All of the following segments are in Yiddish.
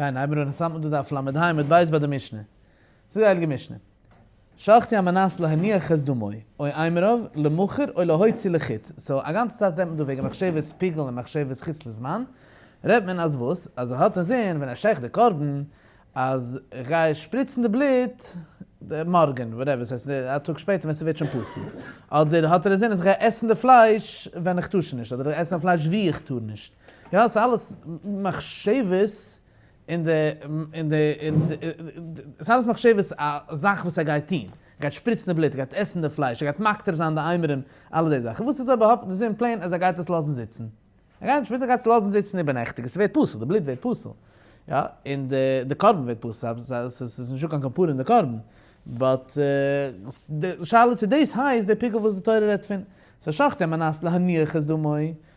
פיין, הייבן מיר אן האלט מען דא דף ל"ה עמוד ב' ביי די משנה. זאגט די הייליגע משנה, שחטו על מנת להניח את דמו, או אימוריו למחר או להוציא לחוץ. so א גאנצע צייט רעדט מען דא וועגן מחשבת פיגול און מחשבת חוץ לזמן, רעדט מען אז וואס? אז ער האט אינזין ווען ער שעכט די קרבן אז איך גיי שפריצן די בלוט מארגן, whatever, ס'הייסט א טאג שפעטער ווען ס'ווערט שוין פסול. אדער האט ער אינזין אז איך גיי עסן די פלייש ווען איך טאר שוין נישט, אדער איך גיי עסן די פלייש ווי איך טאר נישט. יא, ס'איז אלעס מחשבות אין די, אין די, אין די, ס'איז אלעס מחשבות א זאך וואס ער גייט טון. ער גייט שפריצן די בלוט, ער גייט עסן די פלייש, ער גייט מקטיר זיין די אימורים, אלע די זאכן. וואס איז אויב ער האט אינזין plain אז ער גייט עס לאזן זיצן? ער גייט נישט שפריצן, ער גייט עס לאזן זיצן איבערנעכטיג, עס ווערט פסול, די בלוט ווערט פסול. יא, און די, די קרבן ווערט פסול, ס'איז נישטא קיין כפרה אין די קרבן. but די שאלה צו דאס הייסט די פיגול וואס די תורה רעדט פון. so שחטו על מנת להניח את דמו,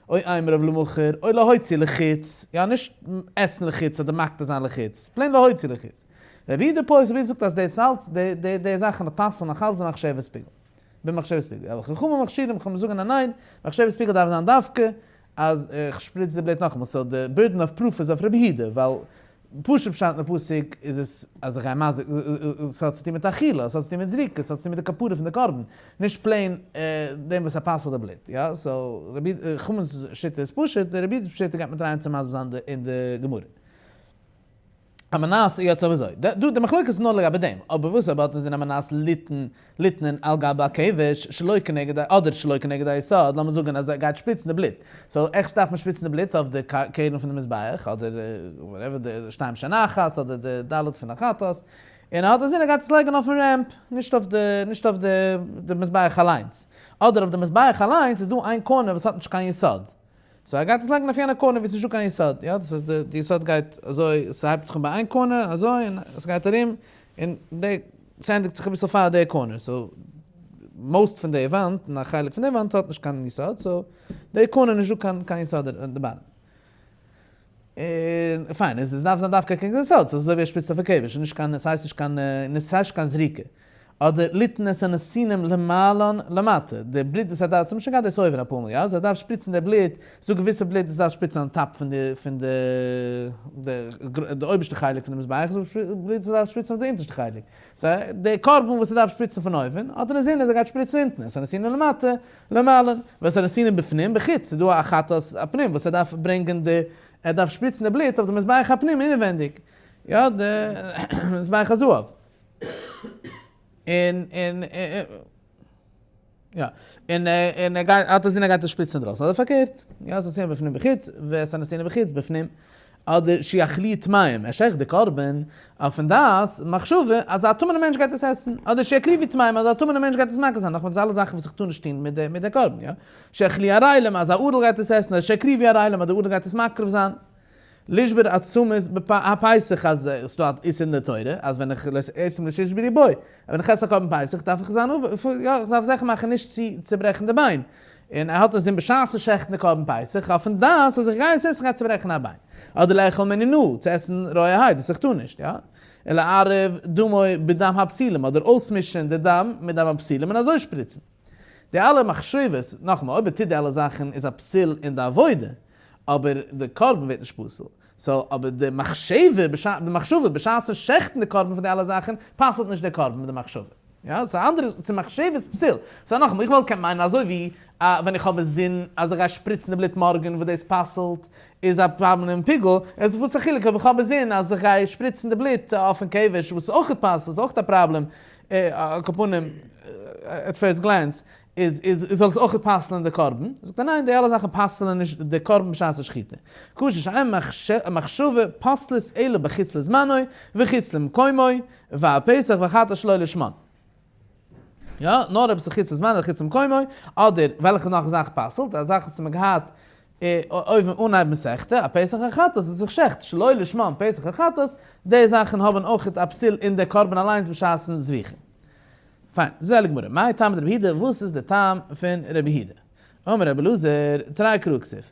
או אימוריו למחר, או להוציא לחוץ, יא נישט עסן לחוץ אדער מקטיר זיין לחוץ, plain להוציא לחוץ. רבי יהודה פוסק, רבי יהודה זאגט אז דאס אלץ, די די זאכן פסל'ן נאך אלץ די מחשבת פיגול. במחשבת פיגול. אבל חכמים מכשירים, חכמים זאגן אז ניין, מחשבת פיגול דארף זיין דווקא אז איך שפריץ די בלוט נאכאמאל, so די burden of proof איז אויף רבי יהודה, ווייל פשוט פשט אין פסוק איז עס אז איך גיי מזיק, ס'האט צוטון מיט אכילה, ס'האט צוטון מיט זריקה, ס'האט צוטון מיט די כפרה פון די קרבן, נישט plain דעם וואס ער פסל'ט די בלוט, יא, so רבי חכמים'ס שיטה איז פשוט, די רבי יהודה'ס שיטה גייט מען טרייען צו מסביר זיין אין די גמרא. על מנת יעצט אבער אזוי, דא די מחלוקת איז נאר לגבי דעם, אבער וואס אויב האט אינזין על מנת ליתן ליתנן על גבי הכבש שלא כנגד אדער שלא כנגד היסוד, לאמיר זאגן אז ער גייט שפריצן די בלוט, so עכט דארף מען שפריצן די בלוט אויף די קרן פון די מזבח, אדער whatever די שתיים שהן אחת אדער די ד' פון החטאת, און ער האט אינזין ער גייט עס לייגן אויפן ramp, נישט אויף די נישט אויף די מזבח אליינס, אדער אויף די מזבח אליינס איז דא איין corner וואס האט נישט קיין יסוד. so ער גייט עס לייגן אויף יענע corner ווי עס איז נישטא קיין יסוד, יא דאס איז די יסוד גייט אזוי, עס הייבט זיך אן ביי איין corner אזוי און עס גייט ארום און די ס'ענדיגט זיך אביסל פאר די corner, so most פון די וואנט און א חלק פון די וואנט האט נישט קיין יסוד, so די corner נישטא קיין קיין יסוד אין די bottom. און פיין, עס דארף זיין דווקא קעגן די יסוד, ס'איז אזוי ווי ער שפריצט אויף א כבש, נישט קיין, עס הייסט נישט קיין, עס הייסט נישט קיין זריקה. אדער ליתן את הנתינים למעלן למטה, די בלוט וואס ער דארף, ס'האט מען שוין געהאט דאס אויבן אפאר מאל, יא? אז ער דארף שפריצן די בלוט, ס'דא געוויסע בלוט וואס דארף שפריצן on top פון די פון די די אויבערשטע חלק פון די מזבח, ס'דא בלוט וואס דארף שפריצן אויף די אונטערשטע חלק. so די קרבן וואס ער דארף שפריצן פון אויבן, האט ער אינזין אז ער גייט שפריצן אונטן, את הנתינים למטה למעלן, ואת הנתינים בפנים בחוץ, ס'דא א חטאת הפנים וואס ער דארף ברענגען די, ער דארף שפריצן די בלוט אויף די מזבח הפנים אינעווענדיג, יא די מזבח הזהב. און און יא און און ער גייט האט אינזין ער גייט עס שפריצן אינדרויסן אדער פארקערט יא את הנתינים בפנים בחוץ ואת הנתינים בחוץ בפנים אדער שיאכלוהו טמאים ער שעכט די קרבן אויפן דעת מחשבה אז א טמא'נע מענטש גייט עס עסן אדער שיקריבו טמאים אז א טמא'נע מענטש גייט עס מקריב זיין נאכמער דאס אלע זאכן וואס איך טאר נישט טון מיט די מיט די קרבן יא שיאכלוהו ערלים אז א ערל גייט עס עסן אדער שיקריבו ערלים אז די ערל גייט עס מקריב זיין. לשבור עצמות בפסח אז עס דא א איסור אין די תורה אז ווען איך עצם לשבור בו ווען איך עס א קרבן פסח דארף איך זיין יא איך דארף זיכער מאכן נישט צו צוברעכן די ביין און ער האט אינזין בשעת'ן שעכטן די קרבן פסח אויפן דעת אז איך גיי עס עסן איך גיי צוברעכן א ביין אדער לאכול ממנו נא צו עסן רויערהייט וואס איך טאר נישט יא און לערב דמו בדם הפסולים אדער אויסמישן די דם מיט דם הפסולים און אזוי שפריצן די אלע מחשבות נאכאמאל אויב ער טוט די אלע זאכן איז א פסול אין די עבודה אבער די קרבן ווערט נישט פסול. so אבער די מחשבה בשעת די מחשבה בשעת'ן שעכטן די קרבן פון די אלע זאכן פסל'ט נישט די קרבן מיט די מחשבה. יא, ס'איז א אנדערע, ס'איז מחשבת פסול. so נאכאמאל, איך וואלט געקענט מיינען אזוי ווי א ווען איך האב אינזין אז איך גיי שפריצן די בלוט מארגן וואס דאס פסל'ט איז א פראבלעם אין פיגול, איז וואס א חילוק אויב איך האב אינזין אז איך גיי שפריצן די בלוט אויפן כבש וואס אויכעט פסל'ט איז אויכעט א פראבלעם, על כל פנים at first glance. איז איז זאל עס אויך פסל'ען די קרבן? זאגט ער ניין די אלע זאכן פסל'ען נישט די קרבן בשעת השחיטה. כשר שאין מחשבה פוסלת אלא בחוץ לזמנו וחוץ למקומו והפסח והחטאת שלא לשמן. יא, נאר אויב עס איז חוץ לזמנו אדער חוץ למקומו, אדער וועלכע נאך זאך פסל'ט, א זאך וואס מען געהאט אויבן אנהייב מסכתא, א פסח החטאת וואס איך שעכט שלא לשמן פסח החטאת, די זאכן האבן אויך א פסול אין די קרבן אליינס בשעת'ן זביחה. פיין, זאגט די גמרא, מאי טעמא דרבי יהודה, וואס איז די טעם פון רבי יהודה? אמר רבי אלעזר, תרי קראי כתיב,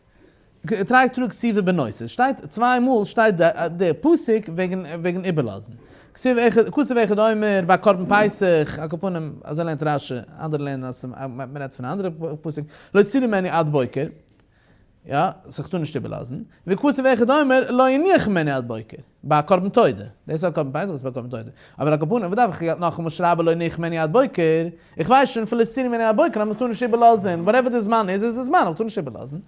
תרי תרי כתיבי בנותר, שטייט צוויי מאל שטייט די פסוק וועגן וועגן איבערלאזן, כתיב אחד, כתוב אחד אומר ביי קרבן פסח, על כל פנים אזוי לערנט רש"י, אנדערע לערנען אז מען רעדט פון א אנדערע פסוק, לא תותירו ממנו עד בוקר, יא, זיך טאר נישט איבערלאזן, וכתוב אחד אומר לא יניח ממנו עד בוקר. ביי א קרבן תודה, דאס איז א קרבן פסח, דאס איז ביי קרבן תודה, אבער על כל פנים וואס דארף איך נאכאמאל שרייבען לא יניח ממנו עד בוקר, איך ווייס שוין פון לא תותירו ממנו עד בוקר אז מען טאר נישט איבערלאזען, whatever די זמן איז איז די זמן, מען טאר נישט איבערלאזען,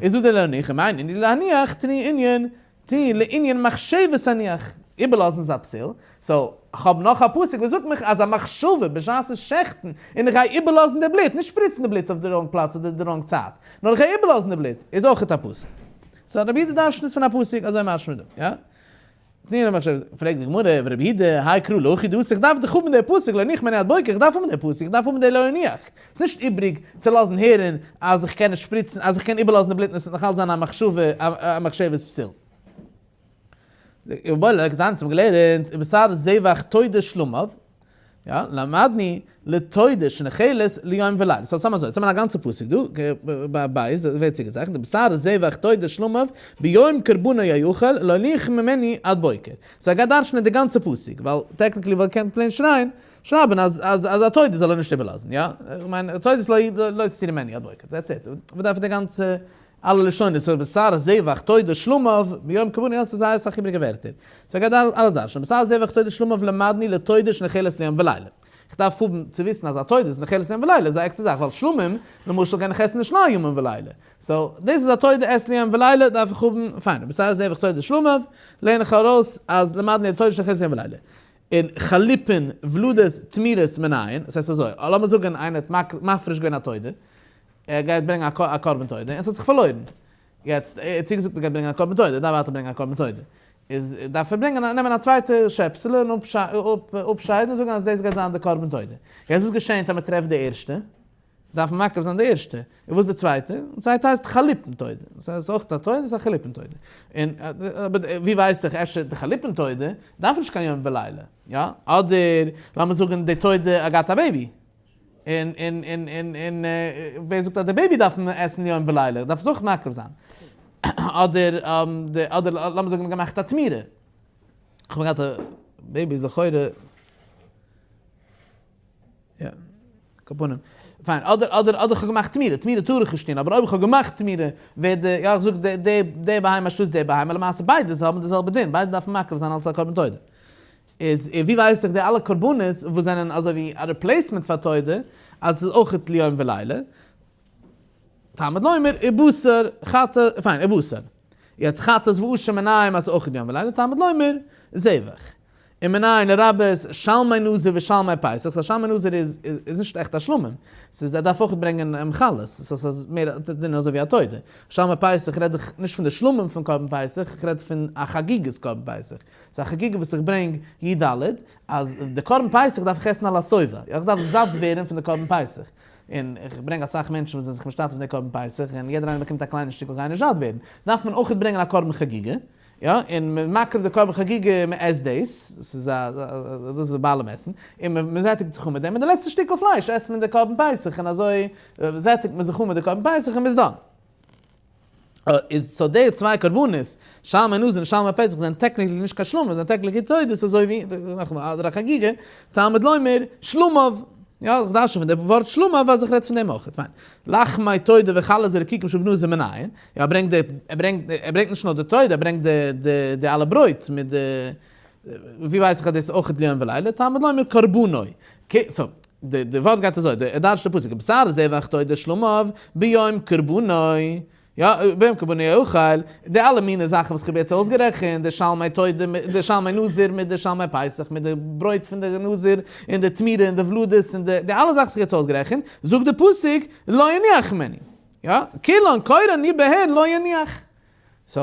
איז דא די לא יניח, און מיין ענין להניח תני ענין תני לענין מחשבת הניח, איבערלאזן איז א פסול, so כ'האב נאך א פסוק וואס זאגט מיך אז א מחשבה בשעת עס שעכטן און איך גיי איבערלאזן די בלוט, נישט שפריצן די בלוט אויף די wrong פלאץ אדער די wrong צייט, נאר איך גיי איבערלאזן די בלוט, איז אויכעט א פסול. so רבי יהודה דרשנ'ט עס פון א פסוק, אזוי משמע דא, יא? תני לענין מחשבת, פרעגט די גמרא, ורבי יהודה, האי קרא להכי דאתא, איך דארף דאך האבן די פסוק לא יניח ממנו עד בוקר, איך דארף האבן די פסוק, איך דארף האבן די לא יניח. ס'איז נישט איבריג צו לאזן הערן אז איך קען נישט שפריצן, אז איך קען איבערלאזן די בלוט און עס וועט נאך אלץ זיין א מחשבה, א מחשבת פסול. איבעיא להו, דאן האבן געלערנט, ובשר זבח תודה שלמיו, יא, למדנו לתודה שנאכלת ליום ולילה. so סתם אזוי, יעצט האט מען א גאנצע פסוק דא, ביי בית ווערט צוגעצייכנט, ובשר זבח תודה שלמיו ביום קרבנו יאכל לא יניח ממנו עד בוקר. so ער גייט דרש'נען די גאנצע פסוק, ווייל technically וואלט געקענט plain שרייען, שרייבן אז אז אז א תודה זאל ער נישט איבערלאזן, יא? איך מיין תודות לא לא תותירו ממנו עד בוקר, that's it. וואס דארף ער די גאנצע אלע לשונות, ובשר זבח תודה שלמיו ביום קרבנו, יא ס'איז זייער אסאך איבריגע ווערטער. so ער גייט אלעס דרש'נען, ובשר זבח תודה שלמיו למדנו לתודה שנאכלת ליום ולילה. איך דארף האבן צו וויסן אז א תודה איז נאכלת ליום ולילה איז א עקסטער זאך, ווייל שלמים למשל קען איך עסן נישט נאר יומם ולילה. so דאס איז א תודה עסן יום ולילה דארף איך האבן, פיין, ובשר זבח תודה שלמיו לערן איך ארויס אז למדנו לתודה שנאכלת ליום ולילה. און חליפין ולדות תמורות מנין, עס הייסט אזוי, לאמיר זאגן איינער האט מפריש געווען א תודה, ער גייט ברענגען א קרבן תודה, און עס האט זיך פארלוירן, יעצט ער האט צוגעזאגט ער גייט ברענגען א קרבן תודה, ער דארף ווייטער ברענגען א קרבן תודה, איז דארף ער ברענגען נעמען א צווייטע שעפסעלע און אפשיידן און זאגן אז דאס גייט זיין די קרבן תודה. יעצט וואס געשענט אז מען טרעפט די ערשטע? דארף מען מקריב זיין די ערשטע. און וואס די צווייטע? די צווייטע הייסט חליפין תודה. ס'איז אויך א תודה, ס'איז א חליפין תודה. און אבער ווי ווייס איך אפשר די חליפין תודה דארף נישט קיין יום ולילה, יא? אדער לאמיר זאגן די תודה האט געהאט א baby, און און און און און ווער זאגט אז די baby דארף מען עסן יום ולילה, דארף עס אויך מקריב זיין. אדער די אדער לאמיר זאגן געמאכט א תמורה. כ'האב געהאט א baby איז לכאורה. יא. כפנים. פיין, אדער אדער אדער כ'האב געמאכט תמורה, תמורה טאר איך נישט טון, אבער אויב כ'האב געמאכט תמורה, ווערט די, יא איך זאג די די די בהמה אנשטאטס די בהמה, למעשה ביידע זיי האבן די זעלבע דין, ביידע דארפן מקריב זיין אלס א קרבן תודה. איז ווי ווייס איך די אלע קרבנות וואס זענען אזוי ווי א replacement פאר תודה, אז ס'איז אויכעט ליום ולילה, תלמוד לומר, ובשר חטאת, פיין, ובשר. יעצט חטאת ואשם מנין אז ס'איז אויכעט יום ולילה, תלמוד לומר, זבח. און מנין לרבות שלמי נזיר ושלמי פסח, so שלמי נזיר איז איז נישט עכט א שלמים, ס'איז ער דארף אויך ברענגען חלות, so ס'איז מער דין אזוי ווי א תודה. שלמי פסח רעד איך נישט פון די שלמים פון קרבן פסח, איך רעד פון א חגיגת קרבן פסח. ס'איז א חגיגה וואס איך ברענג י ד, אז די קרבן פסח דארף איך עסן על השובע, איך דארף זאט ווערן פון די קרבן פסח. און איך ברענג אסאך מענטשן וואס זענען זיך משתתף אין די קרבן פסח, און יעדער איינער באקומט א קליינע שטיקל גיין נישט זאט ווערן, דארף מען אויכעט ברענגען א קרבן חגיגה, יא, און מען מקריב די קרבן חגיגה און מען עסט דאס, ס'איז א, דאס איז די בעלים עסן, און מען זעטיגט זיך אן מיט דעם, און די לעצטע שטיקל פלייש עסט מען די קרבן פסח, און אזוי זעטיגט מען זיך אן מיט די קרבן פסח און מען איז done. איז so די צוויי קרבנות, שלמי נזיר און שלמי פסח זענען technically נישט קיין שלמים, זענען technically תודות אזוי ווי, נאכאמאל, אדער א חגיגה, תלמוד לומר, שלמיו, יא, איך דרש'ן פון די ווארט שלמיו אז איך רעד פון דעם אויך, פיין. לחמי תודה וחלות ורקיקים שבנזיר מנין, יא ער ברענגט די, ער ברענגט, ער ברענגט נישט נאר די תודה, ער ברענגט די די די אלע ברויט מיט די, ווי ווייס איך אז דאס איז אויך ליום ולילה, תלמוד לומר קרבנו. so, די די ווארט גייט אזוי, די ער דרש'ט די פסוק, בשר זבח תודה שלמיו ביום קרבנו, יא, ביום קרבנו יאכל, די אלע מיני זאכן וואס כ'האב יעצט אויסגערעכנט, די שלמי תודה, די שלמי נזיר מיט די שלמי פסח, מיט די ברויט פון די נזיר, און די תמורה און די ולדות, און די די אלע זאכן וואס איך האב יעצט אויסגערעכנט, זאגט די פסוק, לא יניח ממנו. יא, כולן קורא אני בהן לא יניח. so,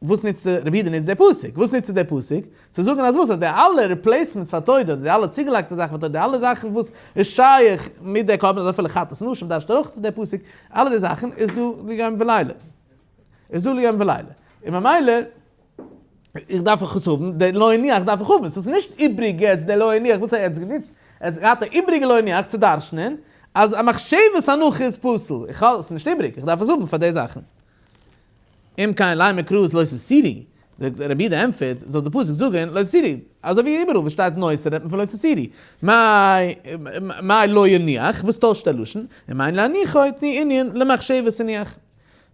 וואס נוצט די, רבי יהודה נוצט די פסוק, וואס נוצט ער די פסוק? צו זאגן אז וואס? אז די אלע replacements פאר תודה, אדער די אלע צוגעלייגטע זאכן פאר תודה, די אלע זאכן וואס איז שייך מיט די קרבן, אדער אפילו חטאת נשים דרש'ט ער אויך פון די פסוק, אלע די זאכן איז דא ליום ולילה. איז דא ליום ולילה. און ממילא, איך דארף איך עס האבן, די לא יניח דארף איך האבן, ס'איז נישט איבריג יעצט די לא יניח וואס ער האט גענוצט, ער האט געהאט א איבריגע לא יניח צו דרש'נען אז א מחשבת הנחה איז פסול, איך האב, ס'איז נישט איבריג, איך דארף עס האבן פאר די זאכן. אם כן לימא קרא לא תותירו, זאגט רבי יהודה ענטפערט, זאל די פסוק זאגן לא תותירו, אזוי ווי איבעראל וואו שטייט נותר רעדט מען פון לא תותירו, מאי מאי לא יניח, וואס טוישט דער לשון, אם אין להניחו תני ענין למחשבת הניח.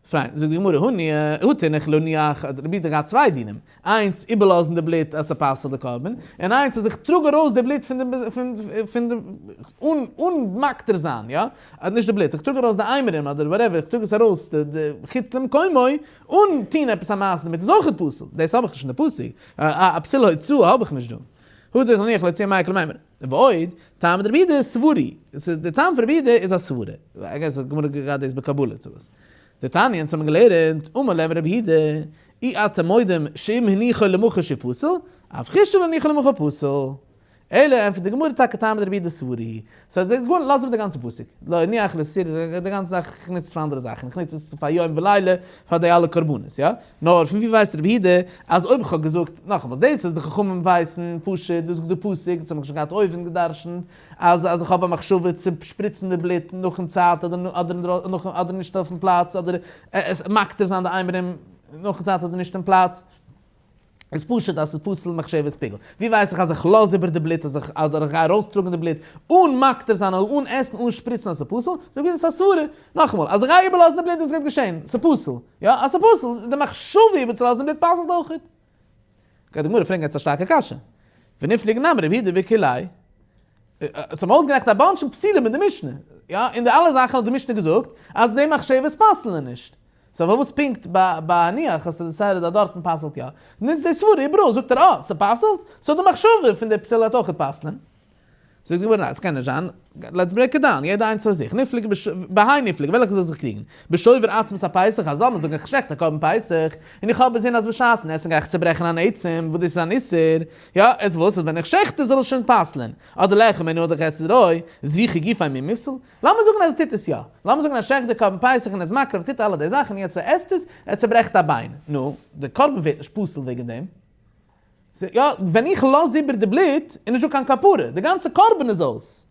פיין, זאגט די גמרא, הא תינח להניח, האט רבי יהודה געהאט צוויי דינים, איינס איבערלאזן די בלוט אז ס'פסל'ט די קרבן, און איינס אז איך טראג ארויס די בלוט פון די פון די אן אן מקטיר זיין, יא, נישט די בלוט, איך טראג ארויס די אימורים אדער whatever, איך טראג עס ארויס די די חוץ למקומו, אן טון עפעס א מעשה דערמיט איז אויכעט פסול, דאס האב איך נישט אין די פסוק, א פסול הוצאה האב איך נישט דא. הא תינח להניח להוציא מאי איכא למימר. ועוד, טעמא דרבי יהודה סברה, די טעם פון רבי יהודה איז א סברה, I guess די גמרא געהאט דאס בקבלה צו וואס. דתניא, אונז האבן געלערנט, אמר להם רבי יהודה, אי אתם מודים שאם הניחו למחר שהוא פסול, אף חושן להניחו למחר פסול. אלא ענטפערט די גמרא טאקע טעמא דרבי יהודה סברה היא. so די גמרא לאז אפ די גאנצע פסוק, להניח להסיר, די גאנצע זאך איך נוץ עס פאר אנדערע זאכן, איך נוץ עס פאר יום ולילה, פאר די אלע קרבנות, יא? נאר פון ווי ווייסט רבי יהודה אז אויב איך האב געזאגט, נאכאמאל, דאס אז די חכמים ווייסן פשוט, דאס זאגט די פסוק, דאס האב איך שוין געהאט אויבן גע'דרש'נט, אז אז איך האב א מחשבה צו שפריצן די בלוט נאכן צייט אדער אדער נאכן אדער נישט אויפן פלאץ אדער עס מקטיר זיין די אימורים נאכן צייט אדער נישט אין פלאץ, איז פשוט אז ס'איז פסול מחשבת פיגול. ווי ווייס איך אז איך לאז איבער די בלוט אז איך אדער איך גיי ארויסטראגן די בלוט אן מקטיר זיין אדער אן עסן אן שפריצן אז ס'איז פסול? זאג איך דאס איז א סברה. נאכאמאל, אז איך גיי איבערלאזן די בלוט וואס גייט געשען? ס'איז פסול. יא, אז ס'איז פסול, די מחשבה איבערצולאזן די בלוט פסל'ט אויכעט. גייט די גמרא פרעגן יעצט א שטארקע קשיא. וניפלוג נמי רבי יהודה בכוליה. אונז האבן אויסגערעכנט א bunch פון פסולים אין די משנה. יא, אין די אלע זאכן האט די משנה געזאגט אז די מחשבות פסל'ען נישט. so פארוואס פונקט ביי להניח האסטו decided אז דארטן פסל'ט יא? נוצט די סברה איבעראל זאגט ער אה ס'פסל'ט, so די מחשבה פון די פסול וועט אויכעט פסל'ען. זאגט די גמרא ניין ס'קען נישט זיין, let's break it down, יעדע איינס פאר זיך, ניפלוג בהאי ניפלוג, וועלכע זאל זיך קריגן? בשובר עצמות הפסח, אז זאל מען זאגן איך שעכט א קרבן פסח, און איך האב אינזין אז בשעת'ן עסן גיי איך צוברעכן אן עצם, וואס דאס איז אן איסור, יא, איז וואס אז ווען איך שעכט עס זאל עס שוין פסל'ען, אדער לאכול ממנו אדער איך עס רוי, זביחה גופיה מי מיפסל, לאמיר זאגן אז ער טוט עס יא. לאמיר זאגן ער שעכט די קרבן פסח און ער איז מקריב, ער טוט אלע די זאכן, יעצט ער עסט עס, ער צוברעכט א ביין. נו, די קרבן ווערט נישט פסול וועגן דעם. יא, ווען איך לאז איבער די בלוט, איז נישטא קיין כפרה, די גאנצע קרבן איז אויס.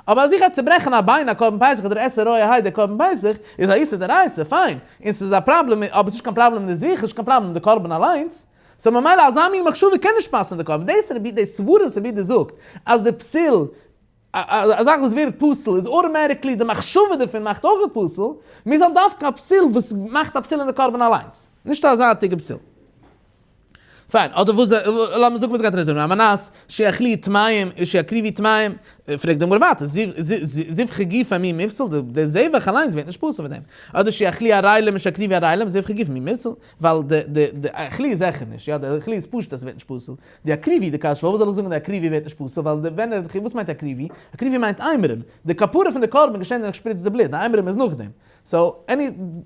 אבער אז איך גיי צוברעכן א ביין א קרבן פסח אדער עס רויערהייט די קרבן פסח, איז א איסור דאורייתא, פיין. און ס'איז א פראבלעם, אבער ס'נישט קיין פראבלעם אין די זביחה, ס'נישט קיין פראבלעם אין די קרבן אליינס. so ממילא אזא מין מחשבה קען נישט פאסן אין די קרבן. דאס רבי, די סברה וואס רבי יהודה זאגט, אז די פסול א זאך וואס ווערט פסול איז automatically די מחשבה דערפון מאכט אויך פסול, מוז זיין דווקא א פסול וואס מאכט א פסול אין די קרבן אליינס, נישט א זייטיגע פסול. פיין, אדער וואס, לאמיר זאגן וואס גייט ער זאגן, על מנת שיאכלוהו טמאים ושיקריבו טמאים, פרעגט די גמרא ווייטער, זבחה גופיה מי מיפסל, די זבח אליינס ווערט נישט פסול פון דעם, אדער שיאכלוהו ערלים ושיקריבו ערלים, זבחה גופיה מי מיפסל, ווייל די די די אכלוהו איז זיכער נישט, יא די אכלוהו איז פשוט אז ס'ווערט נישט פסול, די יקריבו די קשיא פארוואס זאל איך זאגן די יקריבו ווערט נישט פסול ווייל די ווען ער וואס מיינט יקריבו? יקריבו מיינט אימורים, די כפרה פון די קרבן געשענט ווען איך שפריץ די בלוט, די אימורים איז נאכדעם, so any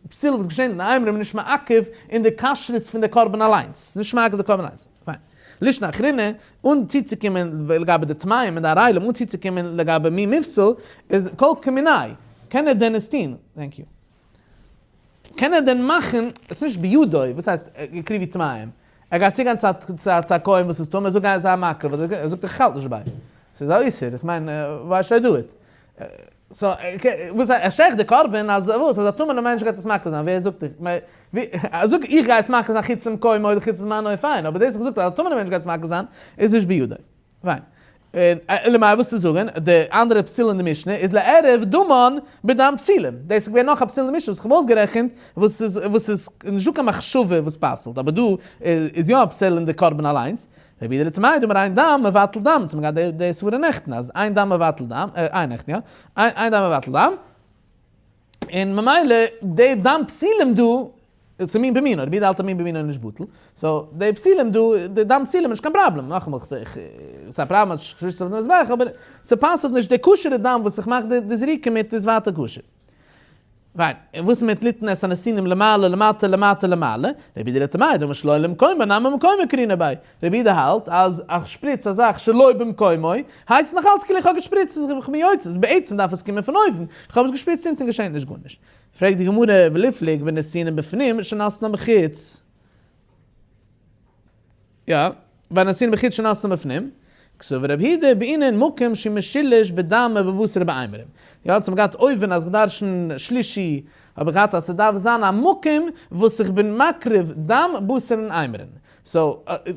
פסול וואס געשענט אין די אימורים איז נישט מעכב אין די כשרות פון די קרבן אליינס, ס'איז נישט מעכב די קרבן אליינס. פיין. לישנא אחרינא, אן צוצוקומען לגבי די טמאים און די ערלים, אן צוצוקומען לגבי מי מיפסל, איז כל כמיניה, קען ער דען עס טון? thank you. קען ער דען מאכן, עס איז נישט בידו, וואס הייסט יקריבו טמאים? ער גייט צוגיין צו א כהן וואס איז טמא, ער זאגט גיי זיי מקריב, אדער ער זאגט איך האלט נישט דערביי, ס'איז א איסור, איך מיין why should I do it? so וואס ער שעכט די קרבן אז וואס אז א טמא'נע מענטש גייט עס מקריב זיין, ווער זאגט דיך, ער זאגט איך גיי עס מקריב זיין חוץ למקומו אדער חוץ לזמנו, פיין, אבער דאס איך זאגט אז א טמא'נע מענטש גייט עס מקריב זיין איז נישט בידו. פיין. און אלא מאי וואס צו זאגן, די אנדערע פסול אין די משנה איז לערב דמן בדם פסולים, דאס איז געווען נאך א פסול אין די משנה וואס איך האב אויסגערעכנט, וואס איז וואס איז נישטא קיין מחשבה וואס פסל'ט, אבער דא איז יא א פסול אין די קרבן אליינס, רבי יהודה לטעמיה דאמר אין דם מבטל דם, אונז האבן געהאט די סברה נעכטן אז אין דם מבטל דם, איין נעכטן יא, אין דם מבטל דם, און ממילא די דם פסולים דא איז מין במינו, רבי יהודה האלט אז מין במינו איז נישט בטל, so די פסולים דא, די דם פסולים איז נישט קיין פראבלעם, נאכאמאל איך, ס'איז א פראבלעם אז שפריצט אויף די מזבח, אבער ס'פסל'ט נישט, די כשר'ע דם וואס איך מאך די זריקה מיט איז ווייטער כשר. פיין, און וואס מיט ליתן את הנתינים למעלה למטה למטה למעלה? רבי יהודה לטעמיה דאמר שלא למקומו נמי ממקומו קרינא ביה. רבי יהודה האלט אז איך שפריץ א זאך שלא במקומו, הייסט עס נאך אלץ כאילו איך האב געשפריצט, איז איך בין יוצא, בעצם דארף עס קומען פון אויבן, איך האב עס געשפריצט אונטן געשענט נישט גארנישט. פרעגט די גמרא, וליפלוג בנתינים בפנים שנתנן בחוץ. יא, בנתינים בחוץ שנתנן בפנים. קסבר רבי יהודה בעינן מקום שמשולש בדם ובבשר ובאימורים. יא, אונז האבן געהאט אויבן אז איך דרשן שלישי האב איך געהאט אז ס'דארף זיין א מקום וואס איך בין מקריב דם בשר און אימורים. so,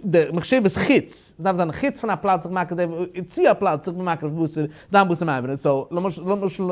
די מחשבת חוץ, ס'דארף זיין חוץ פון א פלאץ זיך מקריב, צו א פלאץ זיך בין מקריב בשר, דם בשר און אימורים. so, למשל, למשל.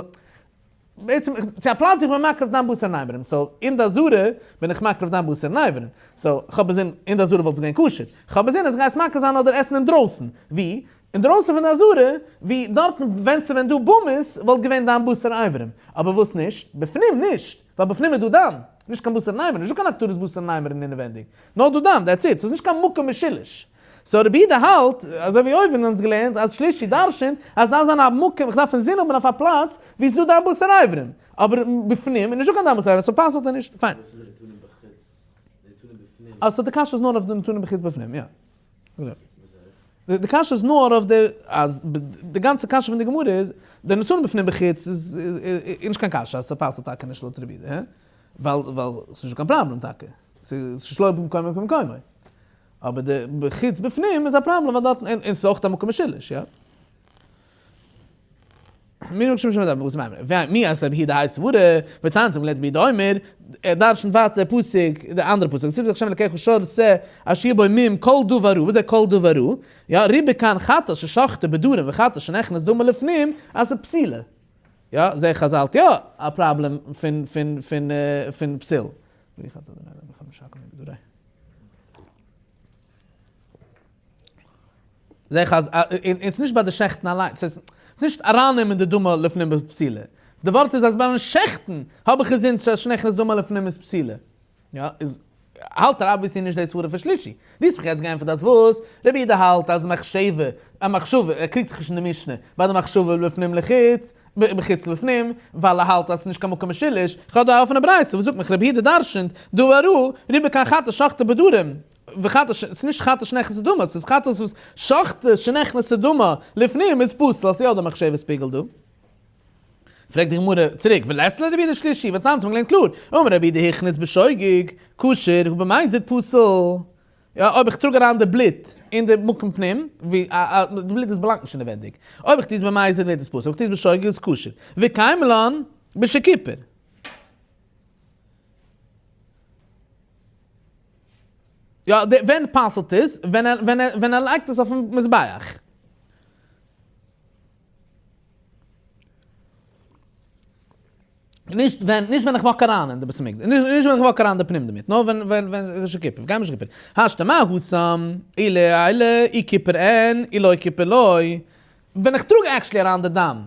בעצם צו א פלאץ איך בין מקריב דם בשר און אברים, so אין די עזרה בין איך מקריב דם בשר און אברים, so כ'האב אינזין אין די עזרה וואלט עס געווען כשר, כ'האב אינזין אז איך גיי עס מקריב זיין אדער עסן אינדרויסן, ווי? אינדרויסן פון די עזרה, ווי דארטן ווען ס'ווען דא במות וואלט געווען דם בשר אברים, אבער וואס נישט? בפנים נישט, ווייל בפנים איז דא דם, נישט קיין בשר און אברים, נישטא קיין הקטרת בשר און אברים אינעווענדיג, נאר דא דם, that's it, ס'איז נישט קיין מקום משולש. so רבי יהודה האלט, אזוי ווי אויבן אונז געלערנט, אז שלישי דרשנ'ט אז ס'דארף זיין א מקום, איך דארף אינזין האבן אויף א פלאץ ווי ס'איז דא דם בשר אברים, אבער בפנים איז נישטא קיין דם בשר אברים, so פסל'ט ער נישט, פיין. וואס איז די נתונים בחוץ, די נתונים בפנים? אה, so די קשיא איז נאר אויף די נתונים בחוץ בפנים, יא. וואס הייסט? די קשיא איז נאר אויף די, אז די גאנצע קשיא פון די גמרא איז, די נתונים בפנים בחוץ איז נישט קיין קשיא אז ס'פסל'ט טאקע נישט לויט רבי יהודה, הע? ווייל ווייל ס'איז נישטא קיין פראבלעם טאקע, ס'איז שלא במקומו כמקומו. אבער די בחוץ בפנים איז א פראבלעם ווייל דארטן, און ס'איז אויך א מקום משולש, יא. מיר האבן שוין וואס מיינט מען? מי אז רבי יהודה הייסט סברה, ותניא האבן געלערנט רבי יהודה אומר, ער דרשנ'ט ווייטער די פסוק, די אנדערע פסוק, וסיפר השם אלקיך שור שה אשר בו מום כל דבר רע, וואס איז כל דבר רע? יא, ריבה כאן חטאת ששחטו בדרום וחטאת שנכנס דמה לפנים, אז ס'איז פסילה. יא, זעה איך אז האלט יא א פראבלעם פון פון פון פון פסיל. זעה איך אז און ס'איז נישט ביי די שעכטן אליין, ס'איז נישט ארייננעמען די דמה לפנים בפסילה, די ווארט איז אז ביים שעכטן האב איך געזען שנכנס דמה לפנים איז פסילה, יא, איז האלט ער obviously נישט די סברה פון שלישי, דו האסט מיך יעצט געענטפערט אז וואס? רבי יהודה האלט אז מחשבה, א מחשבה, ער קריגט זיך נישט אין די משנה ביי די מחשבה לפנים לחוץ, מחוץ לפנים, ווייל ער האלט אז ס'איז נישט קיין מקום משולש, איך האב דא א אפענע ברייתא וואס זאגט מיך רבי יהודה דרשנ'ט דבר רע, ריבה כאן חטאת שחטו בדרום, וחטאת ש, ס'איז נישט חטאת שנכנסה דמה, ס'איז חטאת וואס שחטו שנכנסה דמה לפנים איז פסול, אז ס'איז יא דא מחשבת פיגול דא. פרעגט די גמרא צוריק, ולית ליה לרבי יהודה שלישי, והתנן האט מען געלערנט קלאר, אמר רבי יהודה הכניס בשוגג, כשר, הא במזיד פסול. יא, אויב איך טראג אריין די בלוט אין די מקום פנים, ווי א א די בלוט וואס באלאנגט נישט אינעווענדיג, אויב איך טו עס במזיד ווערט עס פסול, אויב איך טו עס בשוגג איז עס כשר. וקיימא לן בשכיפר. יא, די ווען פסל'ט עס? ווען ער ווען ער ווען ער לייגט עס אויפן מזבח. נישט ווען, נישט ווען איך walk אריין אין די בית המקדש, נישט ווען איך walk אריין אין די פנים דערמיט, נאר ווען ווען ווען ראש כיפור, גיי ראש כיפור. השתא מה התם, אלא אלא אי כיפר אין, אי לא כיפר לא. ווען איך טראג actually אריין די דם,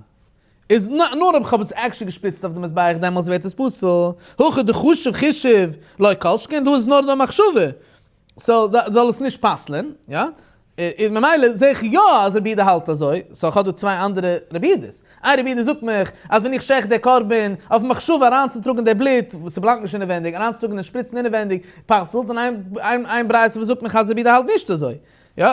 איז נאר אויב איך האב עס actually געשפריצט אויף די מזבח דעמאלטס ווערט עס פסול. הכא דחשיב חישב, לא כל שכן, דא איז נאר די מחשבה. so זאל עס נישט פסל'ען, יא? איז ממילא זעה איך יא אז רבי יהודה האלט אזוי, so איך האב דא צוויי אנדערע רבי יהודה'ס. איין רבי יהודה זאגט מיך אז ווען איך שעכט די קרבן אויף מחשבה אריינצוטראגן די בלוט וואס ס'באלאנגט נישט אינעווענדיג, אריינצוטראגן און שפריצן אינעווענדיג, פסל'ט, און איין איין ברייתא וואס זאגט מיך אז רבי יהודה האלט נישט אזוי. יא,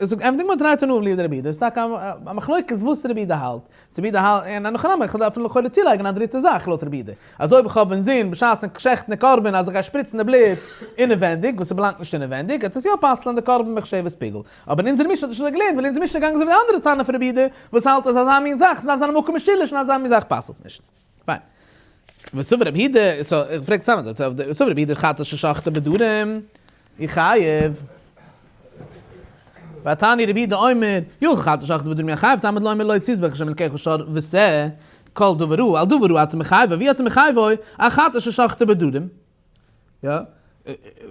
זאגט ענטפערט די גמרא תרי תנאי אליבא דרבי יהודה, איז טאקע א מחלוקת וואס רבי יהודה האלט. צו רבי יהודה האלט, און אין הכי נמי, איך דארף לכאורה צולייגן א דריטע זאך לויט רבי יהודה, אז אויב איך האב אינזין בשעת'ן שעכטן די קרבן אז איך גיי שפריצן די בלוט אינעווענדיג, וואס ס'באלאנגט נישט אינעווענדיג, וועט עס יא פסל'ען די קרבן מחשבת פיגול. אבער אין אונזער משנה האט נישט אזוי געלערנט, ווייל אונזער משנה איז געגאנגען אזוי ווי די אנדערע תנא פון רבי יהודה, וואס האלט אז אזא מין זאך, ס'דארף זיין א מקום משולש און אזא מין זאך פסל'ט נישט. פיין. וסבר רבי יהודה, so איך פרעג צוזאמען, וסבר רבי יהודה חטאת ששחטו בדרום, יחייב. והתניא רבי יהודה אומר, יכול חטאת ששחטו בדרום יחייב, תלמוד לומר לא תזבח לה' אלקיך שור ושה, כל דבר רע, על דבר רע אתה מחייבו, ואי אתה מחייבו, על חטאת ששחטו בדרום. יא,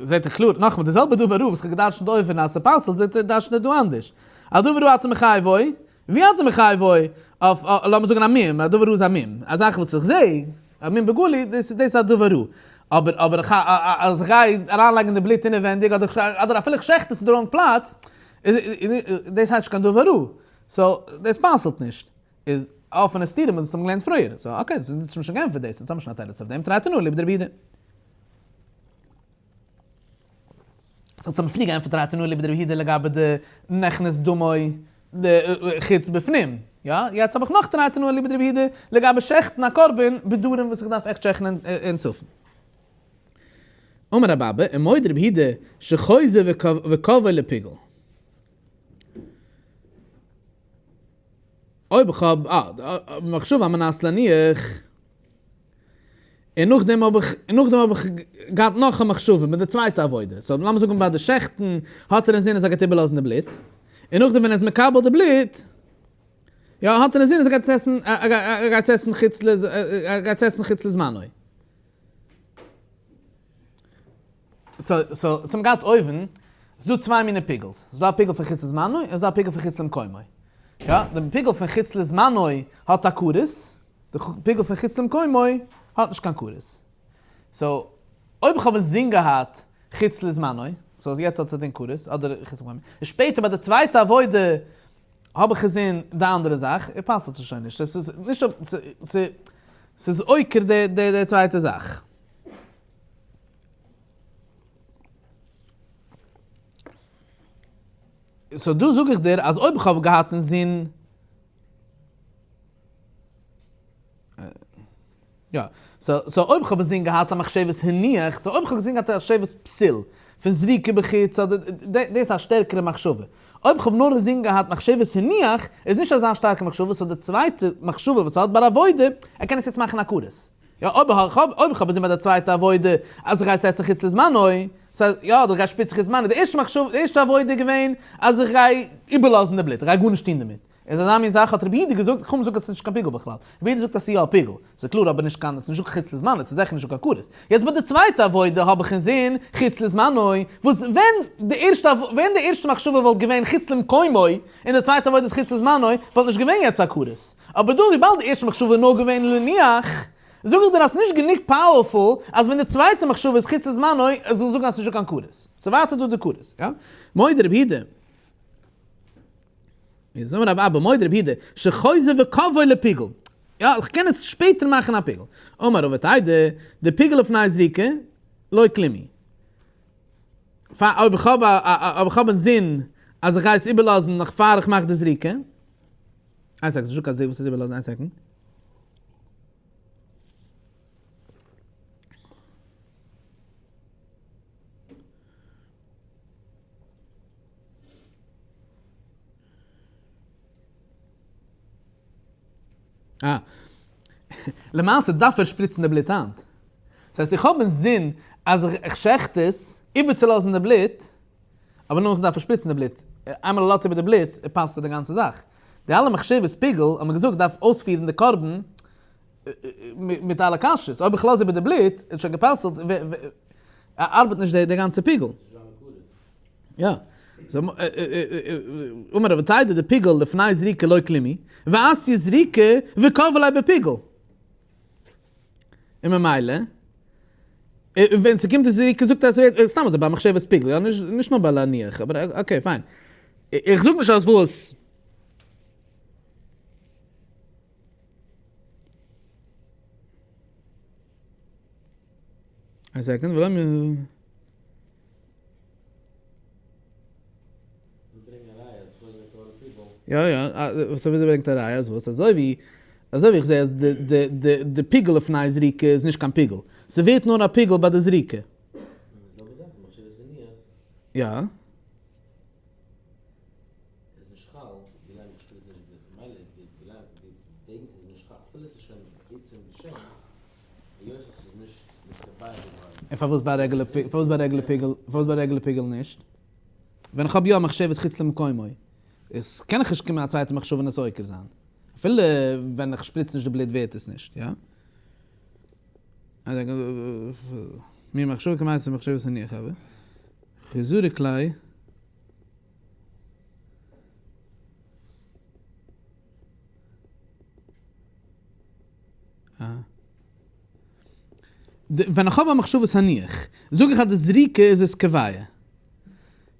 זעט ער קלאר, נאכאמאל, די זעלבע דבר רע וואס כ'האב געדרשנט אויבן אז ס'פסל'ט, זעט ער דרשנט ער דא אנדערש. על דבר רע אתה מחייבו, ואי אתה מחייבו, אויף, לאמיר זאגן א מום, א דבר רע איז א מום, א זאך וואס איך זע, א מום בגלוי, דאס איז א דבר רע. אבער, אבער איך, אז איך גיי אריינלייגן די בלוט אינעווענדיג, אדער אדער אפילו איך שעכט עס אין די wrong פלאץ, דאס הייסט נישט קיין דבר רע. so, דאס פסל'ט נישט. איז אפענע סתירה מיט וואס האבן געלערנט פריער. so okay, דאס איז שוין געענטפערט דאס, יעצט האבן מיר שוין א תירוץ אויף דעם, תרי תנאי אליבא דרבי יהודה. so האט מען פריער געענטפערט תרי תנאי אליבא דרבי יהודה לגבי די נכנס דמו די חוץ בפנים, יא? יעצט האב איך נאך תרי תנאי אליבא דרבי יהודה לגבי שעכטן א קרבן בדרום וואס איך דארף עכט שעכטן אין צפון. אמר רב אבא, ומודה רבי יהודה שחוזר וקובעו לפיגול. אויב איך האב א מחשבה על מנת להניח, און נאכדעם האב איך, און נאכדעם האב איך געהאט נאך א מחשבה מיט די צווייטע עבודה, so לאמיר זאגן ביי די שעכטן האט ער אינזין אז ער גייט איבערלאזן די בלוט, און נאכדעם ווען ער איז מקבל די בלוט. יא, האט ער אינזין אז ער גייט עס עסן, ער גייט עס עסן חוץ ל, ער גייט עס עסן חוץ לזמנו. סאו, סאו, צום גייט אויבן, ס'איז דא צוויי מיני פיגול'ס. ס'איז דא א פיגול פון חוץ לזמנו, און ס'איז דא א פיגול פון חוץ למקומו. יא, די פיגול פון חוץ לזמנו האט א כרת, די פיגול פון חוץ למקומו האט נישט קיין כרת. so, אויב איך האב אינזין געהאט חוץ לזמנו, so יעצט האט עס א דין כרת, אדער חוץ למקומו, און שפעטער ביי די צווייטע עבודה האב איך געזען די אנדערע זאך, ער פסל'ט עס שוין נישט, עס איז נישט ס'איז עוקר די צווייטע זאך. so דא זאג איך דיר אז אויב איך האב געהאט אינזין יא, so אויב כ'האב אינזין געהאט א מחשבת הניח, so אויב כ'האב אינזין געהאט א מחשבת פסול, פון זריקה בחוץ, אדער דאס איז א שטערקערע מחשבה. אויב כ'האב נאר אינזין געהאט מחשבת הניח, איז נישט אזא שטארקע מחשבה, so די צווייטע מחשבה וואס ער האט ביי עבודה, ער קען עס יעצט מאכן א כרת. יא, אויב איך האב אינזין ביי די צווייטע עבודה אז איך גיי עס עסן חוץ לזמנו, so יא, אדער איך גיי שפריצן חוץ לזמנו, די ערשטע מחשבה, די ערשטע עבודה איז געווען אז איך גיי איבערלאזן די בלוט, איך גיי גארנישט טון דערמיט. איז אזא מין זאך האט רבי יהודה געזאגט, חכמים זאגן אז ס'איז נישט קיין פיגול בכלל, רבי יהודה זאגט אז ס'איז יא א פיגול, ס'איז קלאר אבער נישט קיין, ס'איז נישט דא חוץ לזמנו, ס'איז זיכער נישט דא קיין כרת. יעצט ביי די צווייטע עבודה האב איך אינזין חוץ לזמנו, וואס ווען די ערשטע ווען די ערשטע מחשבה וואלט געווען חוץ למקומו, און די צווייטע עבודה איז חוץ לזמנו, וואלט נישט געווען יעצט א כרת. אבער דא וויבאלד די ערשטע מחשבה איז נאר געווען להניח, זאג איך דיר אז ס'איז נישט גענוג powerful אז ווען די צווייטע מחשבה איז חוץ לזמנו, ער זאל זאגן אז ס'איז נישט דא קיין כרת. ס'איז ווייטער דא די כרת. יא? מודה רבי יהודה. איז אמר רב אבא מודה רבי יהודה שחוזר וקובעו לפיגול. יא, איך קען עס שפעטער מאכן א פיגול. אמר רבא תדע, די פיגול לפני זריקה, לא כלום הוא. פאר אויב איך האב א אויב איך האב אינזין אז איך גיי עס איבערלאזן נאך פאר איך מאך די זריקה. איין second, ס'נישטא קיין זריקה וואס איז איבערלאזן, איין second. אה. למעשה דארף ער שפריצן די בלוט היינט. דאס הייסט איך האב אינזין אז איך שעכט עס איבערצולאזן די בלוט, אבער נאכדעם דארף ער שפריצן די בלוט. איינמאל ער לאזט איבער די בלוט, פאסט ער די גאנצע זאך. די אלע מחשבת פיגול האט מען געזאגט דארף אויספירן די קרבן מיט אלע קשיות. אויב איך לאז איבער די בלוט, איז שוין גע'פסל'ט, ארבעט נישט די גאנצע פיגול. יא. אמר רבא תדע דפיגול לפני זריקה לא כלום הוא, ואתיא זריקה וקבעו ליה בפיגול. און ממילא, ווען ס'קומט די זריקה זאגט ער אז ס'ווערט, סתם אזוי ביי מחשבת פיגול, יא, נישט נאר ביי להניח, אבער okay fine. איך זאג נישט אז וואס. א second, ולא מ. יא יא, so וויאזוי ברענגט א ראיה אז וואס? אזוי ווי אזוי ווי איך זע אז די די די די פיגול לפני זריקה איז נישט קיין פיגול, ס'ווערט נאר א פיגול ביי די זריקה. יא. און פארוואס ביי רעגולער פארוואס ביי רעגולער פיגול פארוואס ביי רעגולער פיגול נישט? ווען איך האב יא מחשבת חוץ למקומו איז קען איך נישט קומען א צווייטע מחשבה און עס עוקר זיין. אפילו ווען איך שפריץ נישט די בלוט ווערט עס נישט, יא? מי מחשבה כמעשה מחשבת הניח אבער חזרה כלי ווען איך האב א מחשבת הניח, זאג איך אז די זריקה איז עס קובע.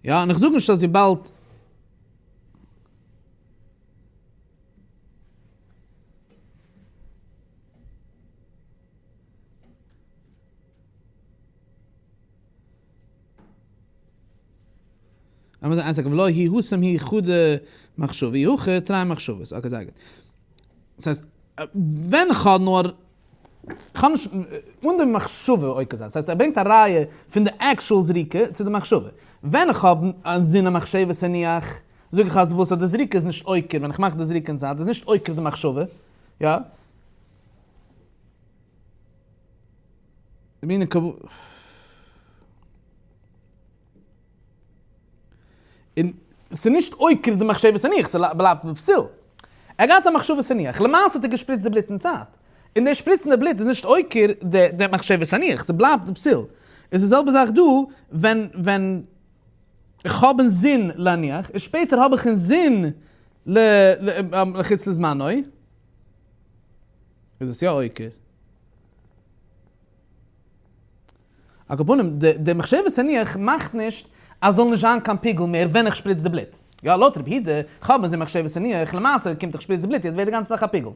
יא, און איך זאג נישט אז וויבאלד. לאמיר זען איין second, ולא היא התם היא חדא מחשבה, אי הכי תרי מחשבות, okay זייער גוט. דאס הייסט, ווען כ'האב נאר, כ'האב נישט, אן די מחשבה עוקר זיין, דאס הייסט ער ברענגט א ראיה פון די actual זריקה צו די מחשבה. ווען איך האב אין זין א מחשבת הניח, זאג איך אז וואס אז די זריקה איז נישט עוקר, ווען איך מאך די זריקה אין צייט איז נישט עוקר די מחשבה, יא? און ס'איז נישט עוקר די מחשבת הניח, ס'בלייבט בפסול. ער האט געהאט א מחשבת הניח, למעשה האט ער געשפריצט די בלוט אין צייט, און די שפריצן די בלוט איז נישט עוקר די מחשבת הניח, ס'בלייבט די פסול. איז די זעלבע זאך דא, ווען ווען איך האב אינזין להניח, און שפעטער האב איך אינזין לחוץ לזמנו, איז עס יא עוקר. על כל פנים, די מחשבת הניח מאכט נישט אז זאל נישט זיין קיין פיגול מער ווען איך שפריץ די בלוט. יא, לויט רבי יהודה, כ'האב אינזין מחשבת הניח, למעשה קומט איך שפריץ די בלוט, יעצט ווערט די גאנצע זאך א פיגול.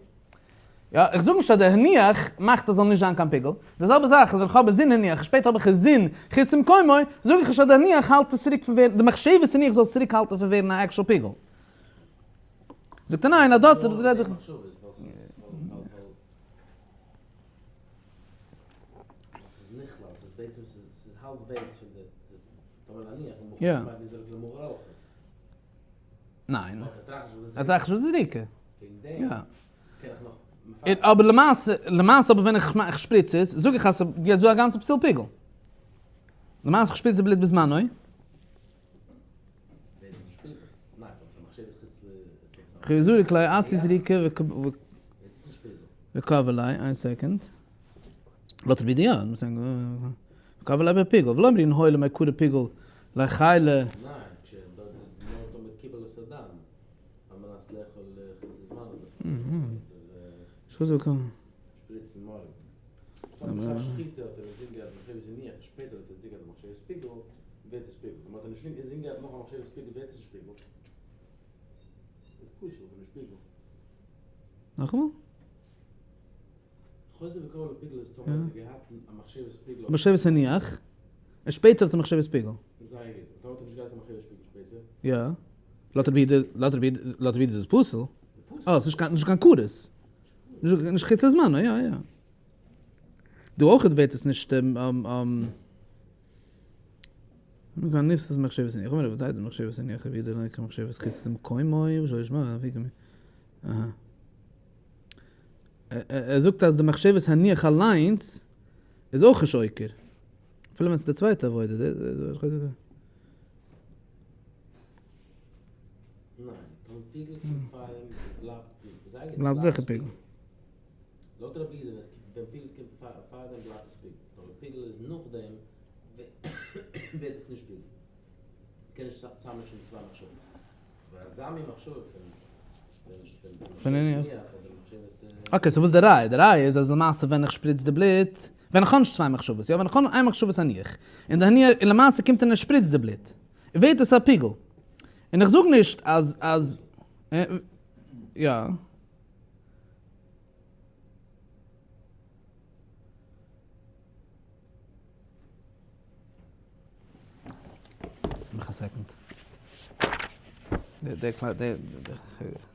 יא, איך זאג נישט אז די הניח מאכט אז זאל נישט זיין קיין פיגול. די זעלבע זאך איז ווען כ'האב אינזין הניח און שפעטער האב איך אינזין חוץ למקומו, זאג איך נישט אז די הניח האלט עס צוריק פון ווערן, די מחשבת הניח זאל עס צוריק האלטן פון ווערן א actual פיגול. זאגט ער ניין, אז דארט רעד איך. יא. ניין. ער טראכט נישט פון די זריקה. יא. אבער למעשה, למעשה אבער ווען איך מאך שפריץ עס, זאג איך אז ס'איז יעצט דא א גאנצע פסול פיגול. למעשה איך שפריץ די בלוט בזמנו. חזרק לי אסי זריקה וקבל לי, איין second. לויט רבי דיאן, מוז זיין וקבל לי בפיגול, ולא אמרין הואיל ומעיקרא פיגול לחילה. נאכאמאל? מחשבת הניח, און שפעטער האט ער מחשבת פיגול. יא. לויט רבי יהודה, לויט רבי יהודה, לויט רבי יהודה איז עס פסול. אה, ס'איז נישט קיין, נישט קיין כרת. נישט חוץ לזמנו, יא יא. דא אויך ווערט עס נישט ער זאגט אז די מחשבת הניח אליינס איז אויך נישט עוקר, אפילו ווען ס'איז די צווייטע עבודה. בלייבט זיכער פיגול. לויט רבי יהודה ווען פיגול קומט פאר דעם בלייבט עס פיגול, אבער פיגול איז נאכדעם ווערט עס נישט פיגול. מ'קען נישט צאממישן די צוויי מחשבות. אבער אזא מין מחשבה פון פון okay, so וואס איז די ראיה? די ראיה איז אז למעשה ווען איך שפריץ די בלוט, ווען איך האב נישט צוויי מחשבות, יא, ווען איך האב נאר איין מחשבת הניח, און די הניח, און למעשה קומט און ער שפריצט די בלוט, ווערט עס א פיגול. און איך זאג נישט אז אז יא. מיך א second. דער קליין דער דער. okay.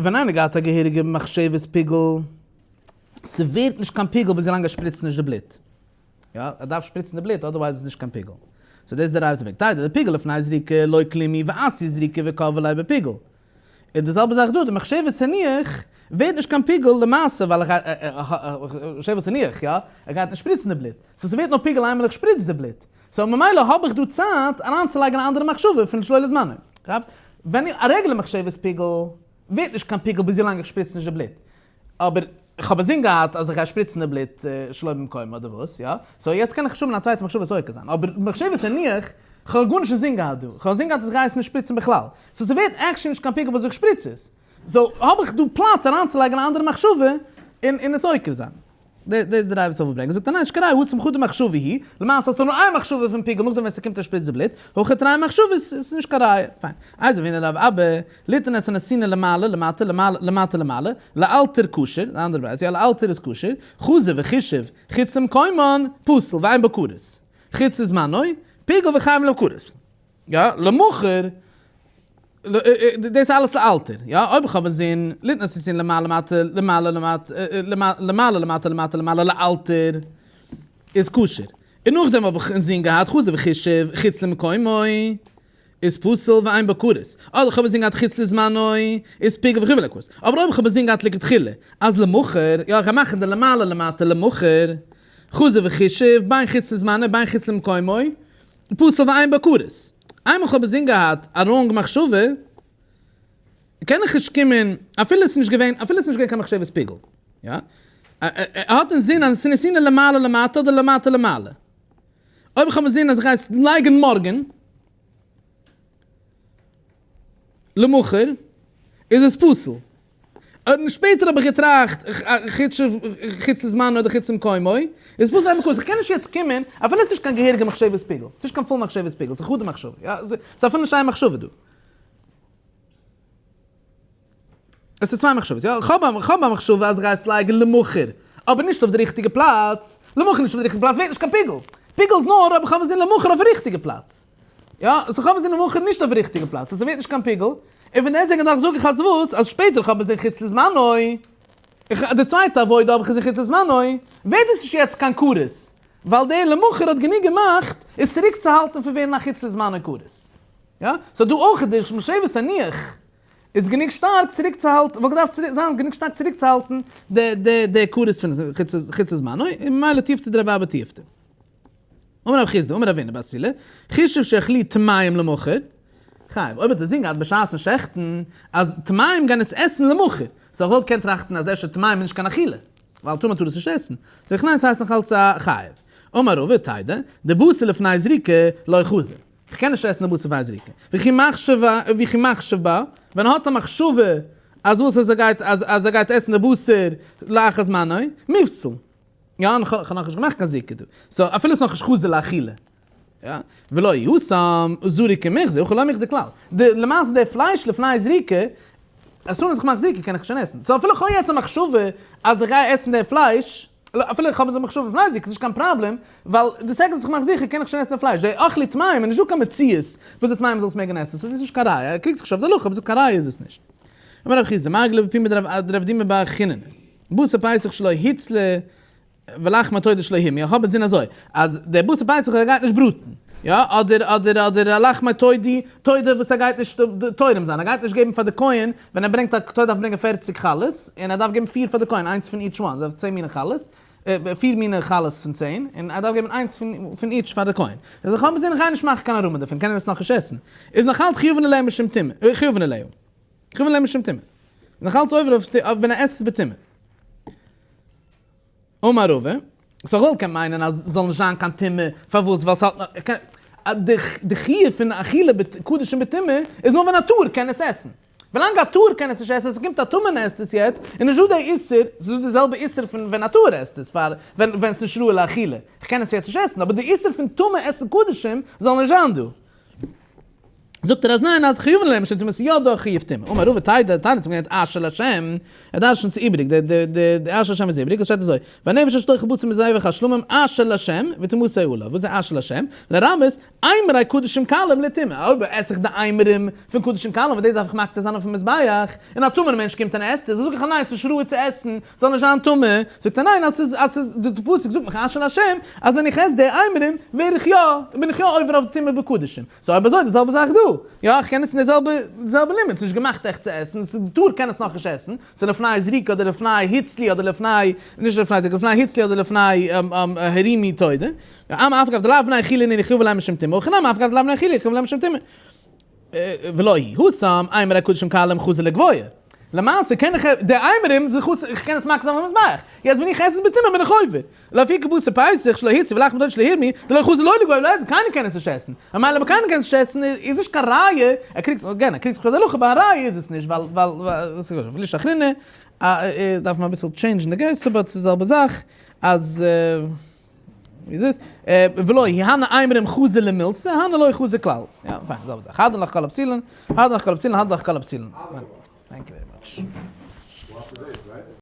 ווען איינער געהאט א געהעריגע מחשבת פיגול, ס'ווערט נישט קיין פיגול ביז ווילאנג ער שפריצט נישט די בלוט. יא, ער דארף שפריצן די בלוט otherwise איז נישט קיין פיגול. so דאס איז די ראיה צו פיגול. די פיגול לפני זריקה לא כלום הוא ואתי זריקה וקבעה ליה בפיגול. און די זעלבע זאך דא, די מחשבת הניח ווערט נישט קיין פיגול למעשה ווייל איך מחשבת הניח, יא, ער גייט נישט שפריצן די בלוט. so ס'ווערט נאר פיגול איינמאל איך שפריץ די בלוט. so ממילא האב איך דא צייט אריינצולייגן א אנדערע מחשבה פון שלא לזמנו. כאפסט? ווען א רעגולער מחשבת פיגול ווערט נישט קיין פיגול ביז ווילאנג איך שפריץ נישט די בלוט. אבער איך האב אינזין געהאט אז איך גיי שפריצן די בלוט שלא במקומו אדער וואס, יא? so יעצט קען איך נישט האבן א צווייטע מחשבה עס עוקר זיין. אבער מחשבת הניח, כ'האב גארנישט אינזין געהאט דא. כ'האב אינזין געהאט אז איך גיי עס נישט שפריצן בכלל. so ס'ווערט actually נישט קיין פיגול וואס איך שפריץ עס. so האב איך דא פלאץ אריינצולייגן א אנדערע מחשבה און און עס עוקר זיין. דאס איז די ראיה וואס איך וויל ברענגען. זאגט ער ניין, נישט קיין ראיה, התם חדא מחשבה היא, למעשה האסטו נאר איין מחשבה פון פיגול נאכדעם ווען ס'קומט און שפריצט די בלוט, הכא תרי מחשבות, ס'איז נישט קיין ראיה. פיין. איתיביה רב הונא לרב אבא, ליתן את הנתינה למעלה למטה למעלה למטה למעלה, לאלתר כשר, די אנדערע ברייתא, יא לאלתר איז כשר, חזר וחישב, חוץ למקומן, פסול, ואין בו כרת. חוץ לזמנו, פיגול וחייבין לו כרת. יא, למחר. דאס איז אלעס לאלתר, יא? אויב איך האב אינזין, ליתן את הנתינה למעלה למטה, למעלה למטה, למעלה למטה למטה למעלה לאלתר, איז כשר. און נאכדעם האב איך אינזין געהאט חזר וחישב חוץ למקומו, איז פסול ואין בו כרת. אדער איך האב אינזין געהאט חוץ לזמנו, איז פיגול וחייבין עליה כרת. אבער אויב איך האב אינזין געהאט לכתחילה אז למחר, יא איך גיי מאכן די למעלה למטה למחר, חזר וחישב בין חוץ לזמנו בין חוץ למקומו, פסול ואין בו כרת. איינמאל כ'האב אינזין געהאט א wrong מחשבה, קען איך נישט קומען, אפילו עס איז נישט געווען, אפילו עס איז נישט געווען קיין מחשבת פיגול. יא? ער האט אינזין אז עס איז נתינה למעלה למטה אדער למטה למעלה. אויב איך האב אינזין אז איך גיי עס לייגן מארגן, למחר, איז עס פסול. און שפעטער האב איך געטראכט, חוץ לזמנו אדער חוץ למקומו, איז פסול אין מקוה, איך קען נישט יעצט קומען, אפילו עס איז נישט קיין געהעריגע מחשבת פיגול, עס איז נישט קיין full מחשבת פיגול, עס איז חדא מחשבה, יא, עס איז אפילו נישט איין מחשבה דא. עס איז צוויי מחשבות, יא, איך האב א מחשבה אז איך גיי עס לייגן למחר, אבער נישט אויף די ריכטיגע פלאץ, למחר נישט אויף די ריכטיגע פלאץ ווערט נישט קיין פיגול, פיגול איז נאר אויב איך האב עס אין למחר אויפן ריכטיגע פלאץ, יא, so איך האב עס אין למחר נישט אויפן ריכטיגע פלאץ, so ס'ווערט נישט קיין פיגול, און פון דעסטוועגן דאך זאג איך אז וואס, אז שפעטער איך האב עס אין חוץ לזמנו, איך, די צווייטע עבודה האב איך עס אין חוץ לזמנו, ווערט עס נישט יעצט קיין כרת, ווייל דער למחר האט גענוג געמאכט עס צוריקצוהאלטן פון ווערן א חוץ לזמנו כרת. יא, so דא אויך איז די מחשבת הניח איז גענוג שטארק צוריקצוהאלטן, וואלט געדארפט זיין גענוג שטארק צוריקצוהאלטן די די די כרת פון חוץ לזמנו, און ממילא תיובתא דרבי אבא תיובתא. אמר רב חסדא, אמר רבינא בר סילא, חישב שיאכלוהו טמאים למחר, חייב, אויב האט ער זין געהאט בשעת'ן שעכטן אז טמאים גייען עס עסן למחר, so איך וואלט געקענט טראכטן אז אפשר טמאים איז נישט קיין אכילה, ווייל טמא טאר עס נישט עסן, זאג איך ניין ס'הייסט נאך אלץ א חייב. אמר רבא, תדע, דבשר לפני זריקה לא חזי. כ'קען נישט עסן די בשר פאר זריקה. וכי מחשב וכי מחשב בה, ווען ער האט א מחשבה אז וואס אז ער גייט אז אז ער גייט עסן די בשר לאחר זמנו, מיפסל. יא, און כ'האב נאכנישט געמאכט קיין זריקה דא. so אפילו ס'איז נאכנישט חזי לאכילה. יא. ולא התם זריק ומיחזי, הכא לא מיחזי כלל. די למעשה די פלייש לפני זריקה, as soon as כ'מאך זריקה קען איך שוין עסן. so אפילו כ'האב יעצט א מחשבה אז איך גיי עסן די פלייש, אפילו איך האב די מחשבה פון זריקה איז נישט קיין פראבלעם, ווייל די second איך מאך זיכער קען איך שוין עסן די פלייש, די אוכלי טמאים איז נישט דא קיין מציאות וואס די טמאים זאל עס מעגן עסן, so דאס איז נישט קיין ראיה, ער קריגט זיך נישט אויף די הלכה אבער זאגט קיין ראיה איז עס נישט. אמר רב חסדא, מרגלא בפומיה דרב דימי בר חיננא, בשר פסח שלא הוצלו ולחמי תודה שלא הורמו, איך האב אינזין אזוי, אז דער בשר פסח ער גייט נישט בראטן, יא, אדער אדער אדער א לחמי תודי, תודה וואס ער גייט נישט תורם זיין, ער גייט נישט געבן פאר די כהן, ווען ער ברענגט א תודה דארף ער ברענגען 40 חלות, און ער דארף געבן פיר פאר די כהן, איינס פון each one, צען מיני חלות, פיר מיני חלות פון 10, און ער דארף געבן איינס פון each פאר די כהן. איז איך האב אינזין איך גיי נישט מאכן קיין הרמה דערפון, קען ער עס נאכנישט עסן. איז נאך אלץ חייבין עליה משום טומאה, חייבין עליה. חייבין עליה משום טומאה. נאך אלץ עובר אויף ווען ער עסט עס בטומאה. אמר רבא, סך הכל קען מיינען אז ס'זאל נישט זיין קיין טומאה, פארוואס? ווייל ס'האט די חיוב פון אכילה קדשים בטומאה איז נאר ווען א טהור קען עס עסן. ווילאנג א טהור קען עס נישט עסן, עס קומט א טמא און עסט עס יעצט, איז נישטא די איסור, ס'איז דא די זעלבע איסור פון ווען א טהור עסט עס, פאר ווען ס'איז נישט ראוי לאכילה, איך קען עס יעצט נישט עסן, אבער די איסור פון טמא עסן קדשים זאל נישט זיין דא. זאגט ער אז ניין אז חייבין עליה משום טומאה ס'איז יא דא חיוב טומאה, אמר רבא תדע תניא צום געלערנט אשר להשם, ער דרשנ'ט ס'איז איבריג, די די די די אשר להשם איז איבריג, עס שטייט אזוי, והנפש אשר תאכל בשר מזבח השלמים אשר להשם וטומאתו עליו, וואס איז אשר להשם? לרמז, אימורי קדשים קלים לטומאה, אויב עס איך די אימורים פון קדשים קלים וואס דאס דארף איך מקטיר זיין אויפן מזבח, און א טמא'נער מענטש קומט און עסט עס, זאג איך אז ניין ס'איז נישט ראוי צו עסן, זאל נישט זיין טמא, זאגט ער ניין אז ס'איז אז ס'איז די פסוק זאגט מיך אשר להשם אז ווען איך עס די אימורים ווער איך יא בין איך יא עובר אויף טומאה בקדשים, so אויב אזוי די זעלבע זאך דא, יא איך קען נוצן די זעלבע די זעלבע לימוד, ס'נישט געמאכט עכט צו עסן, ס'איז טהור קען עס נאכנישט עסן, ס'איז לפני זריקה אדער לפני הוצלו אדער לפני, נישט לפני זריקה, לפני הוצלו אדער לפני הרימו תודה, אף אגב דלאו בני אכילה נינהו חייבין עליה משום טומאה, הכא נמי אף אגב דלאו בני אכילה חייבין עליה משום טומאה. ולא היא התם, אימורי קדשים קלים חזי לגבוה. למעשה קען איך די אימורים זיך חוץ איך קען עס מקריב זיין אויפן מזבח. יעצט ווען איך עס עס בטומאה בין איך עובר. לאפוקי בשר פסח שלא הוצלו ולחמי תודה שלא הורמו, דלא חזי לא לגבוה ולא להדיוט, קיינער קען עס נישט עסן. ממילא אויב קיינער קען עס נישט עסן איז נישט קיין ראיה, ער קריגט again ער קריגט זיך אויף די הלכה אבער א ראיה איז עס נישט ווייל ווייל ולישנא אחרינא דארף מען אביסל change ן די גירסא but ס'איז די זעלבע זאך אז. ווי איז עס? ולא היא הני אימורין חזו למילתא, הני לא חזו כלל. יא, פיין, זעלבע זאך. הדרן עלך כל הפסולין, הדרן עלך כל הפסולין, הדרן עלך כל הפסולין. Thank you very much.